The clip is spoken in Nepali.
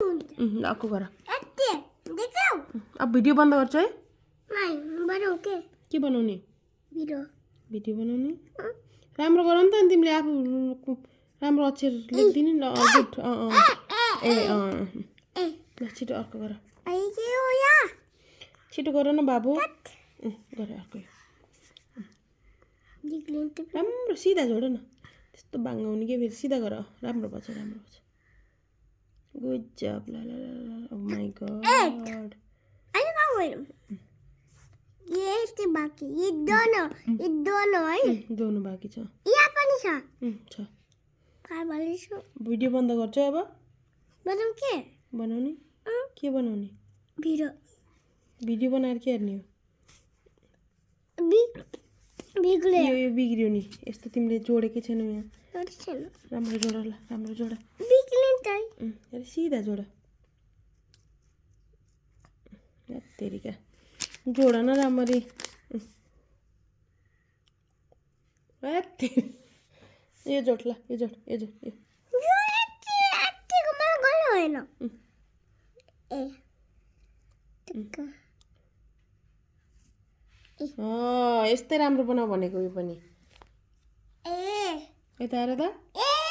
अर्को गर अब भिडियो बन्द गर्छु है के बनाउने भिडियो बनाउने राम्रो गर नि त अनि तिमीले आफू राम्रो अक्षर लेखिदिने ल गुड ल छिटो अर्को गर छिटो गर न बाबु गर अर्को राम्रो सिधा जोड न त्यस्तो बाङ्गाउने के फेरि सिधा गर राम्रो भन्छ गुड जब ल ल ल ओ माय गॉड ये बाकी ये दोनों है दोनों बाँकी छ यहाँ पनि छ भिडियो बन्द गर्छु अब बनाऊ के बनाउने के बनाउने भिडियो बनाएर के हेर्ने हो बिग्ले यो बिग्रियो नि यस्तो तिमीले जोडेकै छैनौ यहाँ राम्रो जोड ल राम्रो जोड अरे सिधा जोड तेरिका जोड न राम्ररी यो जोड ल यो जोड यस्तै राम्रो बनाऊ भनेको यो पनि यता आएर त